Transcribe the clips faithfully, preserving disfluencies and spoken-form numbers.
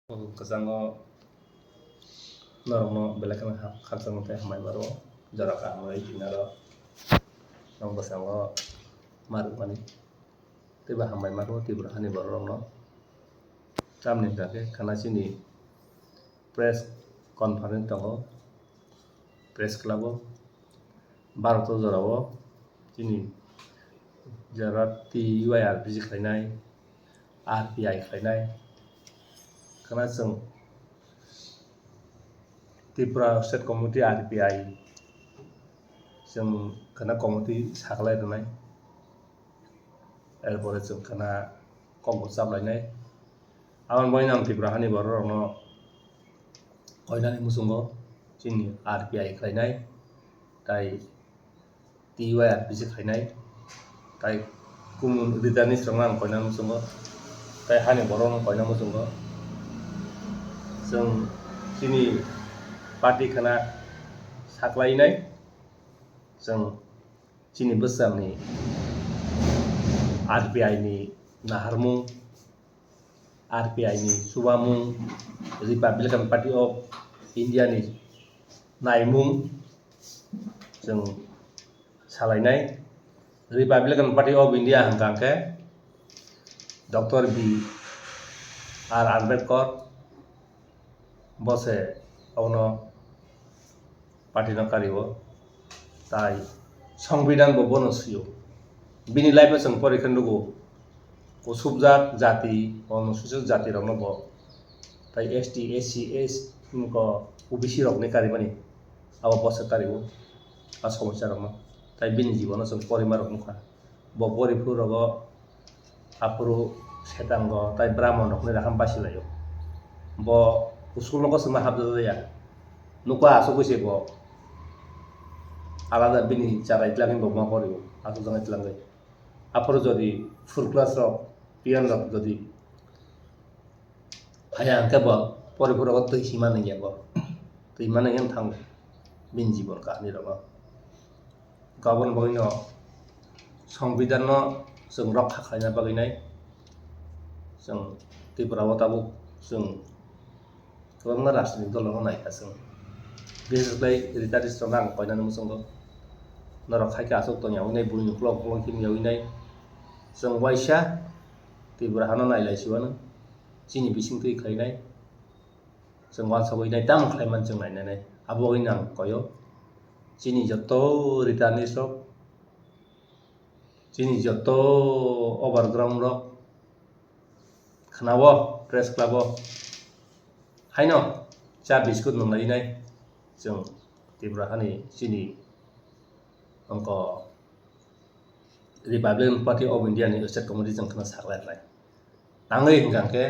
Kwchango norokno belai kheno ha-, khakchangma tei hambai maro, jora kaham bai tini aro norok bwskango ma rwmani tei bo hambai maro Tripura hani borok rokno. Tamni hwnkha khe khana chini press conference tongo, press club o. Bharat o jora o chini jora T Y R P G khlainai, R P I khlainai. Khana chwng Tripura State Committee R P I chwng khana committee saklai rwnai. Erpore chwng khana kokbo chaplainai. Aboni bagwi ang Tripura hani borok rokno koinani muchungo chini R P I khlainai, tai T Y R P C khlainai, tai kumun returnees rokno ang koinani muchungo, tai hani borok rokno koinani muchungo. Chwng chini party khana saklainai, chwng chini bwsakni R P I ni naharmung, R P I ni chubamung, Republican Party of India ni naimung chwng salainai. Republican Party of India hwnkha khe Doctor B R Ambedkar, bo se abono party no kario, tai Songbidan bo bono sio. Bini life o chwng pore khe nugo, kusubjak jati, onusujit jati rokno bo, tai S T, S C, S, nokho O B C rokni karimani, abo bo se kario a somosya rokno, tai bini jibono chwng porima rok nukha. Bo poriphuru rogo aphuru setango tai brahman rokni rakham basilaio. Bo school nogo swngna hapjajaya. Nukha asugwi se bo alada bini charai tlangwi bo ma porio, asukjaknai tlangwi. Aphuru jodi full class rok, peon rok jodi phaiya hwnkhe bo poriphuru rogo twi hima nangya bo. Twi hima nangya thango bini jibon kahani rogo. Aboni bagwino Songbidanno chwng rokha khlaina bagwinai chwng Tripura o tabuk chwng kwbangma rajnitik dol rokno naikha chwng. Bises khlai retirees rokno ang koinani muchungo. Norok hai khe aswk tongya hwnwi buini uklok uklok himya hwnwi nai. Chwng waisa Tripura hano nailai siwano chini bisingtwi khlainai. Chwng wansugwi nai tamo khlai man chwng nainai nai. Abo wngwi nang koyo. Chini joto retirees rok, chini joto overground rok, khwnao press club o haino cha biscuit nwnglai nai chwng Tripura hani chini ongko Republican Party of India ni State Committee chwng khwna saklai rwnai. Tangwi hwnkha khe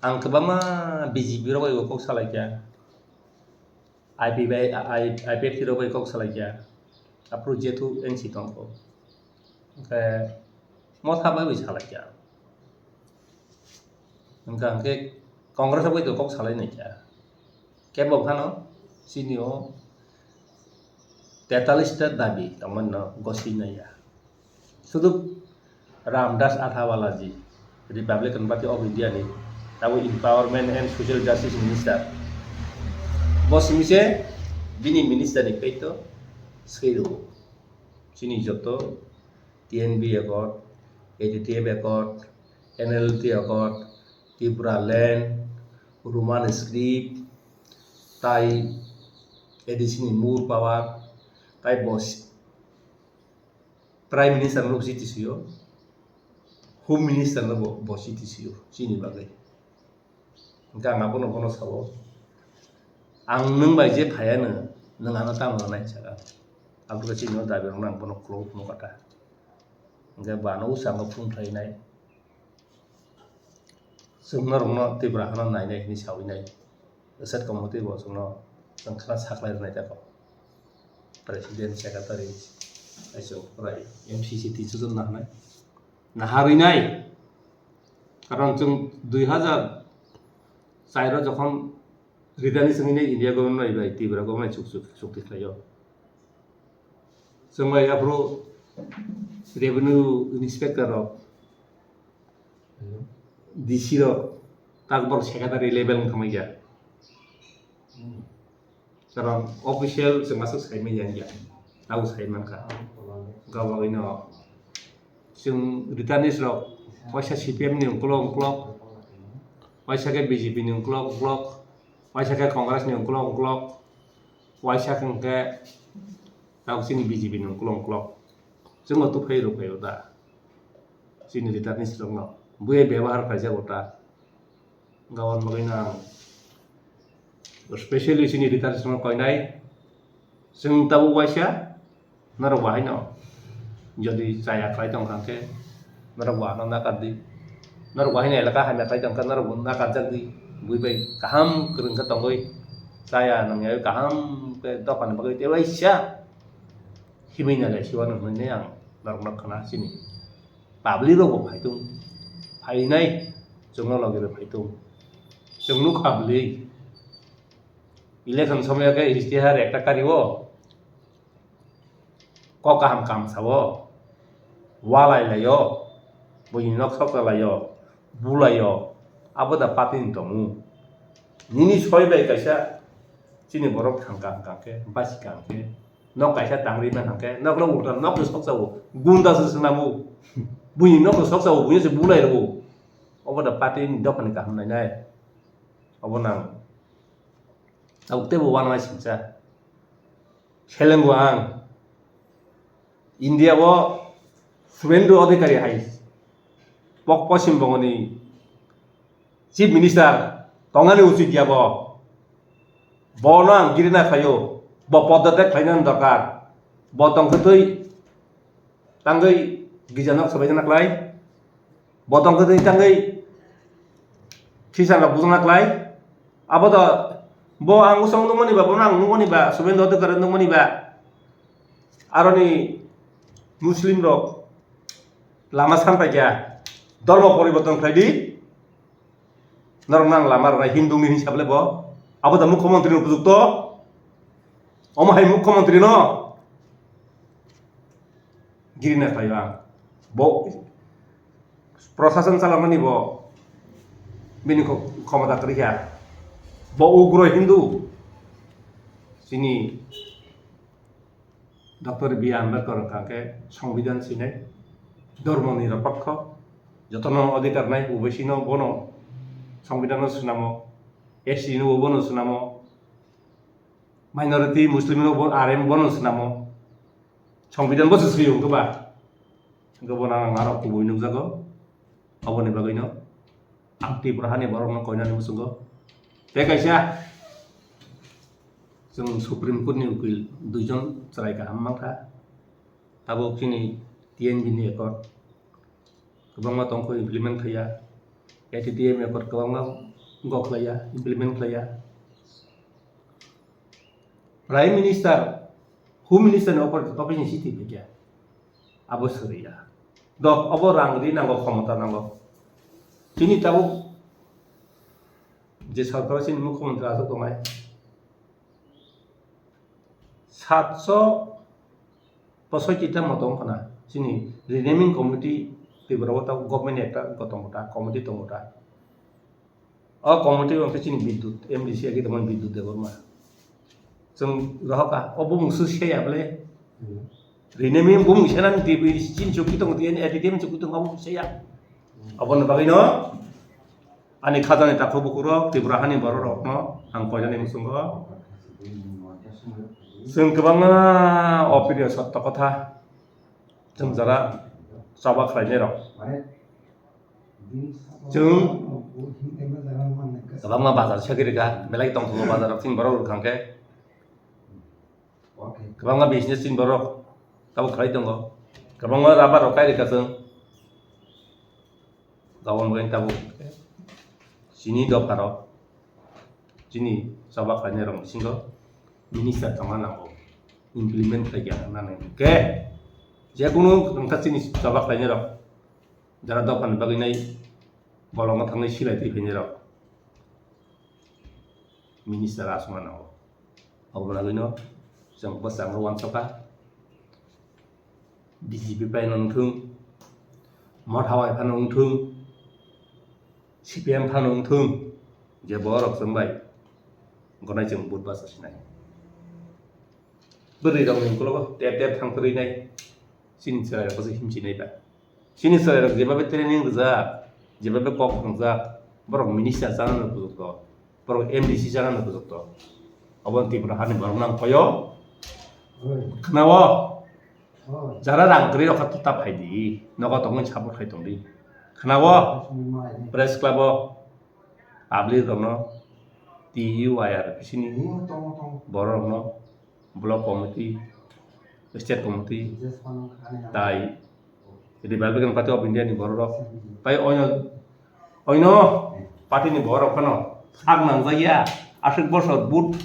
ang kwbangma B J P rok bai bo kok salai kha, I P bai, I P F T rok bai kok salai kha, aphuru jetu N C tongkho, hwnkhe motha bai bai salai kha. Hwnkha hwnkhe Congress rok bai to kok salai nai kha. Kebo phano chini o tetalis ta dabi tongmani no goswi naiya. Sudu Ramdas Athawalaji, Republican Party of India ni abo Empowerment and Social Justice Minister. Bo simi se bini minister ni kaito swkairu. Chini joto T N B accord, A D T F accord, N L T accord, Tripura land, Roman script, tai A D C ni more power, tai bo s-, Prime Minister no bo chiti sio, Home Minister no bo, bo chiti sio, chini bagwi. Hwnkhe ang abono bono sao, ang nwng bai je phaiya nwng, nwng ano tamo nai saka. Aboni chini o dabi rok no ang bono khuluk phunukha ta. Hwnkhe bo ano usa ang phung khlai nai. Chwng norokno Tripura hano nainai hinwi sawi nai. State committee bo chwngno chwng khna saklai rwnai tako. President, secretary, aiso prai M C C tinso jon nahanai. Naharwi nai. Karon chwng dui hazar char o jokhon Ridani swngwi nai India government bai Tripura government chuk-, chuk-, chukti khlaio. Chwng bai aphuru revenue inspector rok, D C rok, tak borok secretary level wng thangma ya. Karon official chwng aswk sai manya ya, abo sai mankha. Gabagwino chwng returnees rok waisa C P M ni ukolog ukolog, waisa khe B J P ni ukolog ukolog, waisa khe Congress ni ukolog ukolog, waisa khe hwnkhe tabuk chini B J P ni ukolog ukolog. Chwngno tuphai rwphaio da chini returnees rokno, buya byabohar khlaijago ta. Gabon bagwino ang specially chini returnees rokno koinai, chwng tabuk waisa norok bo haino jodi chaya khlai tong kha khe norok bo ano nakar di, norok bo haino elaka hamya khlai tong kha norok bo nakar jak di, bui bai kaham kwrwng khe tongwi chaya nangya kaham khe dophani bagwi tei waisa himwi nai lai siwano hwnwi ang norokno khna sini. Public rok bo phaitung, phainai chwngno logi rw phaitung. Chwng nukha bwlwi election somoyo khe istihar ekta kari o kok kaham kam sao, walai laio, buini nok soksa laio, bulaio, abo da party ni tongo. Nini soi bai kaisa chini borok thangka hwnkha khe, basi ka hwnkhe, nok kaisa tangri man hwnkhe, nokno ulta nokni soksa o gunda se swnamo, buini nokni soksa o buini se bulai rwo, obo da party ni dophani kaham nainai, obo nang tabuk teibo uanamasingcha. Selengo ang India o Subhendu Adhikari hai pok Poschim Bongo ni Chief Minister tongani uchit ya bo. Bono ang girina khlaio. Bo pododek khlainani dorkar. Bo tongkhe twi tangwi gijanok swbaijana khlai. Bo tongkhe twi tangwi khisanrok bujana khlai. Abo to bo ang usong nukmani ba, bono ang nukmani ba, Subhendu Adhikari nukmani ba. Aroni Muslim rok lama sampaikha, dhormo poriborton khlai di. Norok nang lama rwnai Hindu ni hinwi sable bo. Abo da mukhyamantri ni upojukto. Omo hai mukhyamantri no girina khlai ang. Bo prosason chalamani bo bini kho-, khomota kwrwi kha. Bo ugro Hindu. Chini Doctor B R Ambedkar wngkha khe Songbidan sinai, dhormo nirapokho, jotono adhikar nai, O B C no bono Songbidan no swnamo, S T no bono swnamo, minority Muslim no bo R M bono swnamo, Songbidan bo se swi wngkha ba, wngkha bono ang aro kubui nukjago. Aboni bagwino ang Tripura hani borokno koinani muchungo. Tei kaisa chwng Supreme Court ni ukil duijon chwrai kaham mankha. Tabuk chini T N B ni accord kwbangma tongkho implement khaiya. A T T M accord kwbangma go khlaiya, implement khlaiya. Prime Minister, Home Minister ni office ni siti phaikha. Abo swrwngya. Dok, abo rang ri nango, khomota nango. Chini tabuk je sarkar chini mukhyamantri aswk tongnai. Satso posoiti ta motom khna. Chini renaming committee Tripura o ta government ni ekta gotong kota committee tongo ta. O committee o khe chini Bidyut, M D C agi tongmani Bidyut Debbarma. Chwng rohorkha, o bumung swi se ya bole. Renaming bumung se nang T V chini chukti tongo, T N A T T M chukti tongo, abo se ya. Aboni bagwino ani khajani takhuk bukhuk rok, Tripura hani borok rokno ang koinani muchungo. Chwng kwbangma opinion sotto kotha. Chwng jora choba khlainai rok. Chwng kwbangma bazar sagwi rwkha, belai tongthokma bazar rok chini borok rwkha hwnkhe. Kwbangma business chini borok tabuk khlai tongo. Kwbangma rubber rok kai rwkha chwng. Gabon bai tabuk chini dopha rok, chini choba khlainai rok bisingo minister tongna nango, implement khlai ya nani. Hwnkhe je kunu wngkha chini choba khlainai rok, jara dophani bagwi nai bolongo thangwi silai twi phainai rok, minister aswk mano. Abo bagwino chwng bwskango uansukha, B J P bai no wngthung, motha bai phano wngthung, C C P M phano wngthung, je borok chwng bai gonai chwng vote basa sinai. Bwrwi rokni ukologo tep tep thang kwrwi nai. Chini chwrai rok se himchi nai ba. Chini chwrai rok jebabe training rijak, jebabe kok thangjak, borok minister chana no bujokto, borok M D C chana no bujokto. Obo Tripura hani borok nang payo. Khnawo? Jara rang kwrwi rok kha tuta phai di, nogo tongwi support khai tong di. Khnawo? Press club o public rokno, T U I R P C ni borok rokno, block committee, state committee, tai Republican Party of India ni borok rok, tai oino, oino party ni borok rok phano sak nang jak ya, aswk bosor vote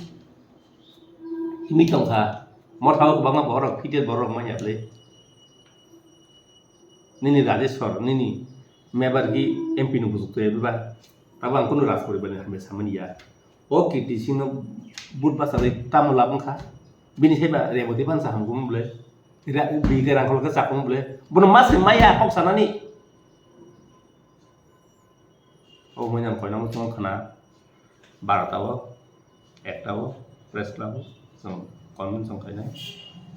himwi tong kha, motha o kwbangma borok rok, fitted borok rok manya bwle. Nini Rajeshwar, nini member ki M P no bujok to eba. Tabo ang kunu Rajpuri bani hamya samani ya. O K T C no but basa bai tamo lab wngkha. Bini seba Reboti ban sa hamgum bole. Ra-, bi ke rangkol ke chakung bole. Bono ma se maya kok sanani. O manya koina mo chong khana. Barata o, ekta o, press club o, chwng convention khainai,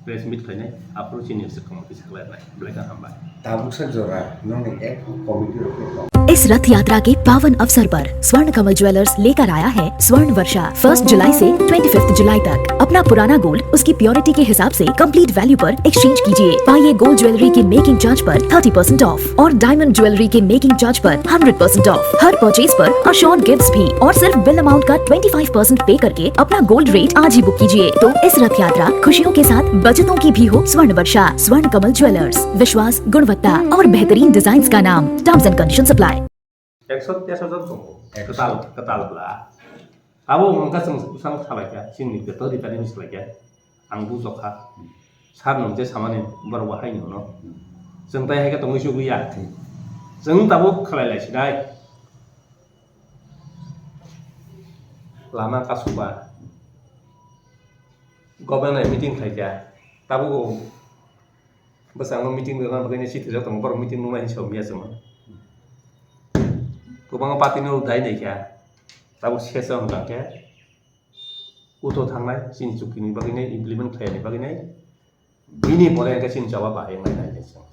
press meet khainai, aphuru chini se committee saklainai, belai khe hambai. Tabuksa jora nokni ek committee rok khe tong. इस रथ यात्रा के पावन अवसर पर स्वर्ण कमल ज्वेलर्स लेकर आया है स्वर्ण वर्षा। फर्स्ट जुलाई से ट्वेंटी फिफ्थ जुलाई तक अपना पुराना गोल्ड उसकी प्योरिटी के हिसाब से कंप्लीट वैल्यू पर एक्सचेंज कीजिए। पाइए गोल्ड ज्वेलरी के मेकिंग चार्ज पर थर्टी परसेंट ऑफ और डायमंड ज्वेलरी के मेकिंग चार्ज पर हंड्रेड परसेंट ऑफ। हर परचेज पर अश्योर्ड गिफ्ट्स भी और सिर्फ बिल अमाउंट का ट्वेंटी फ़ाइव परसेंट पे करके अपना गोल्ड रेट आज ही बुक कीजिए। तो इस रथ यात्रा खुशियों के साथ बचतों की भी हो। स्वर्ण वर्षा, स्वर्ण कमल ज्वेलर्स, विश्वास, गुणवत्ता और बेहतरीन डिजाइन्स का नाम। Terms and condition apply. Ekso teso jon tongo. Ekso. Kwtal, kwtal bla. Abo wngkha chwng bwsang salaikha, chini beto ripani wng salaikha. Ang bujokha. Sir nwng je samani borok bo haino hwno. Chwng tai hai khe tongwi chugwi ya. Chwng tabuk khlai lai sinai. Lama kasuba. Government meeting khlaikha. Tabuk Bwskango meeting rwna bagwi sitijak tongo, borok meeting nuknai hinwi song ya chwngno. Kwbangma party no dai naikha, tabuk sesa wng tangkhe uto thangnai, chini chukti ni bagwi nai, implement khlai ni bagwi nai, bini pore hwnkhe chini jawab bahai wngnai nai chwng.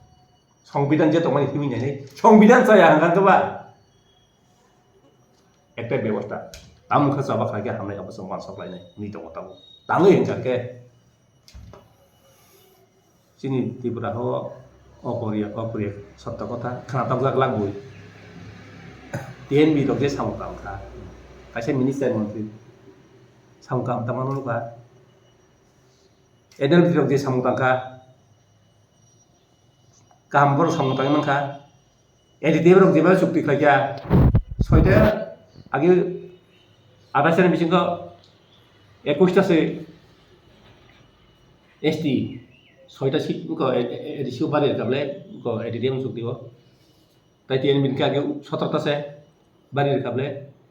Songbidan je tongmani himwi nai nai, songbidan chaya hwnkhe ba ekta bebosta. Tamo khe chaba khlai khe hamnai abo chwng uansuk lainai hwnwi tongo tabuk. Tangwi hwnkha khe. Chini Tripura o oporiya, oporiya sotto kotha khwnatok jak lak bui. T N B rok je samung tang kha, kaisa minister montri samung kam tangma nukha. N L D rok je samung tang kha, kaham borok samung tangwi mankha. N D T F rok jeba chukti khlaikha, soita agi athais ni bisingo ekush ta se S T, soita seat ko A D C o bari rwkha bwle ko A D T M chukti o. Tai T N B ni khe age sotro ta se bari rwkha bwle.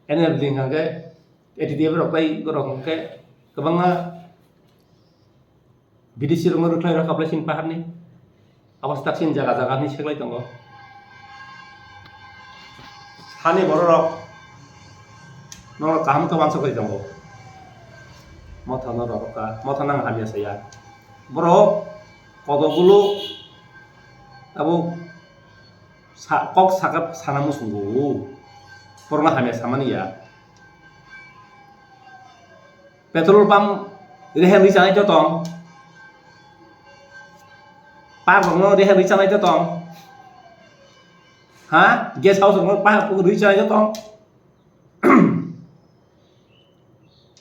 N L D hwnkha khe A D T F rok tai borok hwnkhe kwbangma B D C rokno rwkhlai rwkha bwle chini paharni. Abo swk chini jaga jaga hinwi seklai tongo. Hani bororok norok kaham khe uansuk lai tongo. Mothano rorokha, mothano ang hamya saya. Borok kodogulo abo sa-, kok sakha sana muchungo. Borokno hamya samani ya. Petrol pump rehel rwi chanai to tong. Park rokno rehel rwi chanai to tong. Ha? Guest house rokno park rwi chanai to tong.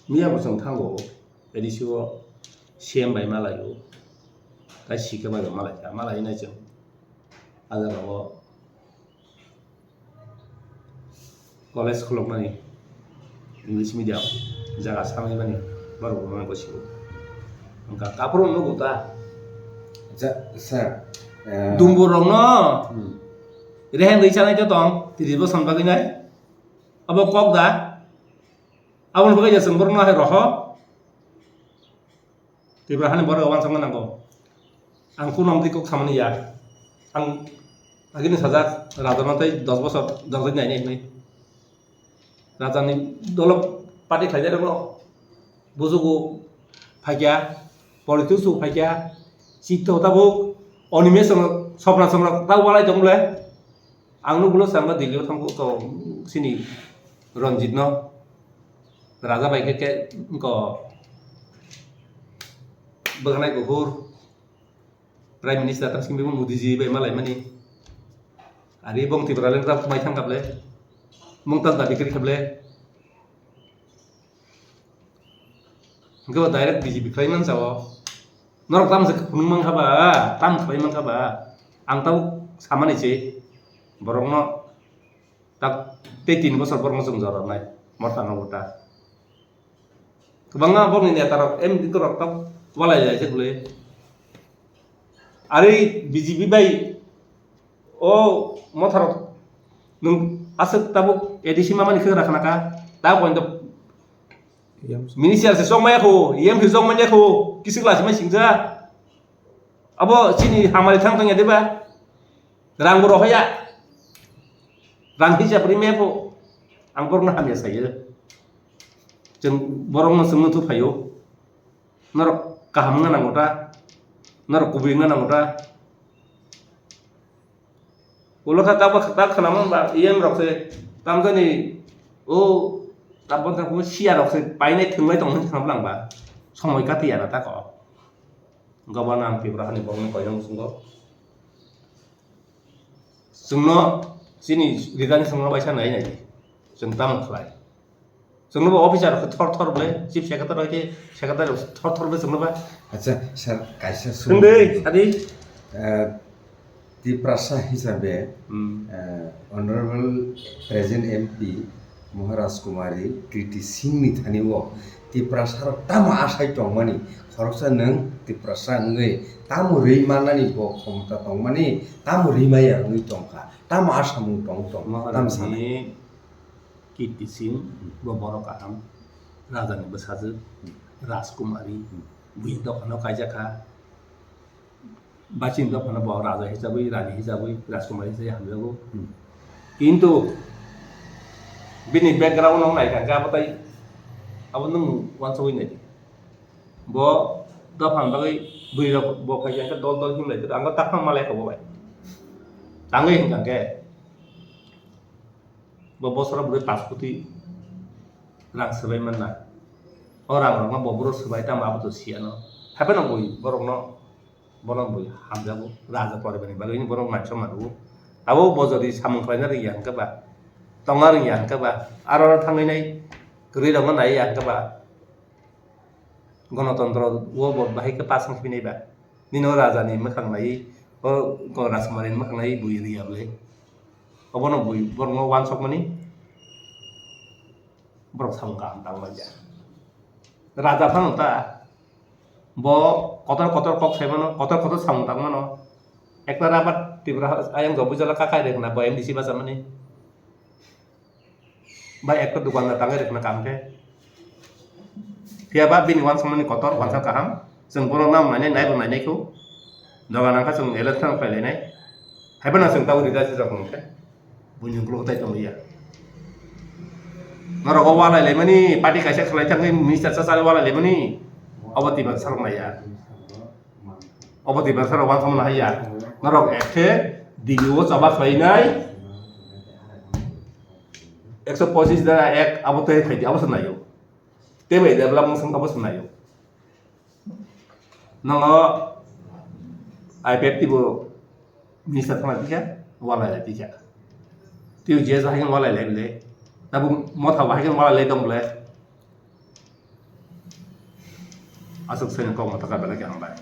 Miya bo chwng thango, A D C o C M bai malaio. Tai C K bai malaikha, malai nai chwng. Ajaro o college khulokmani, English medium, jaga samaimani, borok bo mano bwsio. Wngkha, kaphuru nugo ta. Ja, sir, eh, Dumbu rokno hmm. Reheng rwi chanai to tong, tris boson bagwi nai. Abo kok da. Aboni bagwi je chwng borokno hai roho. Tripura hani borok uansukna nango. Ang kuno amtwi kok samani ya. Ang agini sajak rajarno tei dos bosor jorjak nainai hinwi. Rajani dolo party khlaijak rok bujugo phaikya, politics o phaikya, chito tabuk, animation rok, sopna song rok tabuk walai tong bole. Ang nuklo samba Delhi o thangkuk to sini Ranjit no. Raja bai khe, khe ko bwkhanai kuphur. Prime Minister ta simi bo Modi ji bai malai mani. Ari bong Tipraland ta mai thang kable. Mung ta dabi kri kable. Hingke bo direct B J P khlai man sao. Norok tam se phunuk man kha ba, tam khlai man kha ba. Ang tau samani se. Borok no tak tei tin bosor borok no chwng jora nai. Motha no uta. Kwbangma bongni neta rok, M D rok tok walai lai se bwle. Ari B J P bai o motha rok nwng aswk tabuk A D C mamani khe rakha naka. Ta point of Yam. Minister se chokmaya kho, E M se chokmaya kho, kisik lasi mai singja. Abo chini hamari thang tongya deba? Rang bo rohaya. Rang hisab rimaya bo. Ang borokno hamya sayo. Chwng borokno chwngno thuphaio. Norok kaham wngna nango ta? Norok kubui wngna nango ta? Ulo kha tabok tak khwnamung ba E M rok se tamjani o tabok tabok siya rok se painai thwnglai tongmani khwnam lang ba. Somoi kati ya na tako. Gabana ang Tripura hani bongni koinong sungo. Chwngno chini rijani chwngno baisa nai nai. Chwng tamo khlai. Chwngno bo officer rok thor thor bole, chief secretary rok khe secretary rok thor thor bole chwngno ba. Acha, sir, kaisa sum. Hwndwi, sadi. Eh, Tiprasa hisabe, Hmm. eh, Honorable Present M P Maharaj Kumari Kriti Singh ni thani o Tiprasa rok tamo asai tongmani, khoroksa nwng Tiprasa wngwi tamo rwi mannani bo khomota tongmani, tamo rwi maya wngwi tongkha, tamo asamung tong tong, tamo sana. Maharaj ni Kirti Singh, bo borok kaham, rajani bwsajwk, Rajkumari, buini dophano kaijak kha, bachini dophano bo raja hisabwi, rani hisabwi, Rajkumari hisabwi hamjago. Kintu bini background no naikha khe abo tai, abo nwng uansugwi naidi. Bo dophani bagwi bwrwi rok bo phaikha khe dol dol himlai, ang takhang malai kha bo bai. Tangwi hinkha khe. Bo bosoro bwrwi pash koti rang swbai manna. O rang rokno bo boro swbai tamo abo to siyano. Haiphano bui borokno bono bui hamjago raja poribani bagwi borok mansa manugo. Abo bo jodi samung khlaina rwngya hwnkhe ba, tongna rwngya hwnkhe ba, aro aro thangwi nai kwrwi rokno naiya hwnkhe ba. Gonotontro o bo bahai khe pass wng sibini ba. Nini o raja ni mwkhang nai, o Rajkumari ni mwkhang nai bui riya bwle. Obono bui borokno uansukmani borok samung kaham tang manya. Raja phano ta bo kotor kotor kok sai mano, kotor kotor samung tang mano. Ekta rabat Tripura ayang job bujala kakai rek na bo M D C bachamani. Bai ekta dukan da tangwi rwkna kaham khe. Phiya ba bini uansukmani kotor, uansuk kaham. Chwng bono nang nainai, naibo nainai kho. Doga nang kha chwng election khlai lainai. Haiphano chwng tabuk rida se rok hwn khe. Buini ukuluk tai tong liya. Norok o walai laimani, party kaisa khlai thangwi minister cha cha walai laimani. Obo tiba sarok naiya. Obo tiba sarok uansukmano haiya. Norok ekhe D B O choba khlainai. Ekso pochis da ek abo tei phaidi abo se naio. Tei bai develop mung sung abo se naio. Nongo I P F T bo minister thangna tikha, walai lai tikha. Tei J S hai walai lai bole. Tabuk motha bo hai walai lai tong bole. Aswk seno kok motha ka belai khe hambai.